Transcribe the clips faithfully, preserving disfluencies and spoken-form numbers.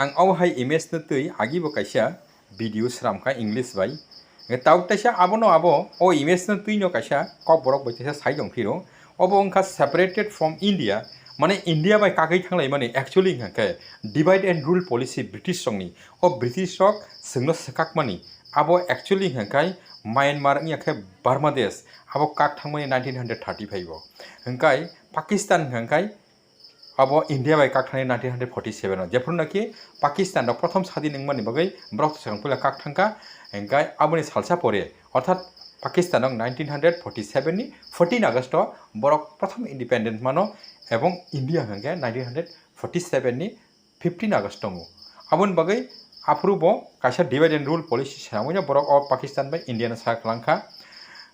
Ang o hai image no twi agi bo kaisa video sram kha English bai. Hwnkhe tabuk teisa abono abo o image no twi no kaisa kokborok bai teisa sai tong phiro. Obo wngkha separated from India, mane India bai kagwi thanglaimani actually hwnkhe divide and rule policy British rokni. O British rok chwngno swkakmani abo actually hwnkhe Myanmar wngya khe Burma desh abo kak thangmani nineteen hundred thirty five o. Hwnkhe Pakistan hwnkhe abo India bai kakthani nineteen hundred forty seven o, jephru naki Pakistan rok prothom sadin wngmani bagwi borok swkang puila kak thangkha, hwnkhe aboni salsa pore, orthat Pakistan rok nineteen hundred forty seven ni fourteen August o borok prothom independent mano, ebong India hwnkhe nineteen hundred forty seven ni fifteen August tongo. Aboni bagwi aphuru bo kaisa divide and rule policy swnamwi no borok o Pakistan bai India no sak langkha.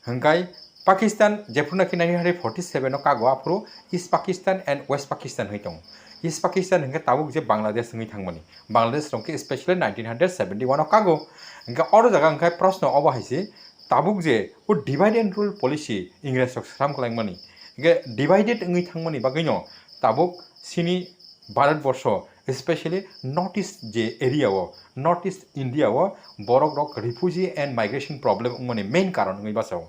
Hwnkhe Pakistan jephru naki nineteen hundred forty seven o kago aphuru East Pakistan and West Pakistan hwnwi tongo. East Pakistan hwnkhe tabuk je Bangladesh wngwi thangmani. Bangladesh rok khe specially nineteen hundred seventy one o kago. Hwnkhe oro jaga hwnkhe proshno obo hai se, tabuk je o divide and rule policy Ingres rok sram kwlaimani. Hwnkhe divided wngwi thangmani bagwino tabuk sini Bharat borsho, especially North East je area o, North East India o borok rok refugee and migration problem wngmani main karon wngwi bachao.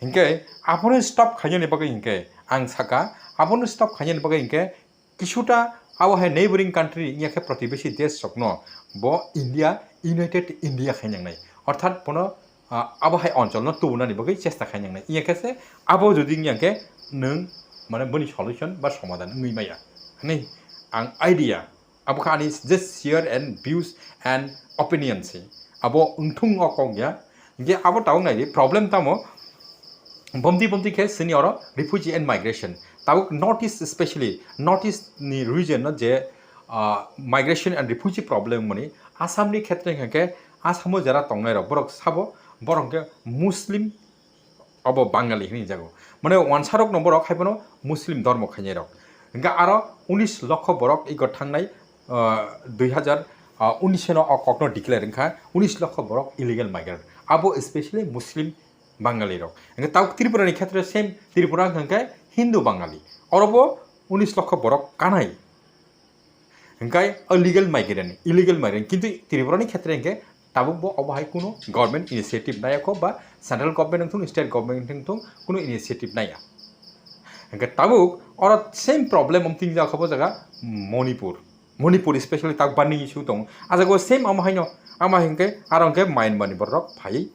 Hinkhe abono stop khainani bagwi hinkhe ang saka, abono stop khainani bagwi hinkhe kisuta abo hai neighboring country wngya khe protibeshi desh rokno bo India, United India khainangnai. Orthat bono ah, abo hai oncholno tubunani bagwi chesta khainangnai. Iya khe se abo jodi wngya khe nwng mane boni solution ba somadhan wngwi maya. Hwnwi ang idea, abo khe ani just share and views and opinion se. Abo wngthung o kok ya. Hinkhe abo tabuk nai di problem tamo, bomti bomti khe sini oro refugee and migration. Tabuk North East, especially North East ni region no je, ah, migration and refugee problem mani Assam ni khetre hwnkhe Assam o jera tongnai rok borok sabo, borok hwnkhe Muslim, obo Bangali hinwi jago. Mane wansa rok no borok hai phano Muslim dhormo khainai rok. Hwnkhe aro unis lokho borok ego thangnai, ah, dui hazar, ah, unis no o kokno declare wngkha, unis lokho borok illegal migrant. Abo especially Muslim Bangali rok. Hwnkhe tabuk Tripura ni khetre same, Tripura hwnkhe Hindu Bangali. Orobo unis lokho borok kanai. Hwnkhe o legal migrant, illegal migrant. Kintu Tripura ni khetre hwnkhe tabuk bo obo hai kuno government initiative naya kho ba central government wngthung, state government wngthung kuno initiative naya. Hwnkhe tabuk oro same problem wng tingjak kho bo jaga Manipur. Manipur especially tak bani issue tongo. Ah jaga o same amo haino, amo hinkhe aro hinkhe Myanmar ni borok phaiwi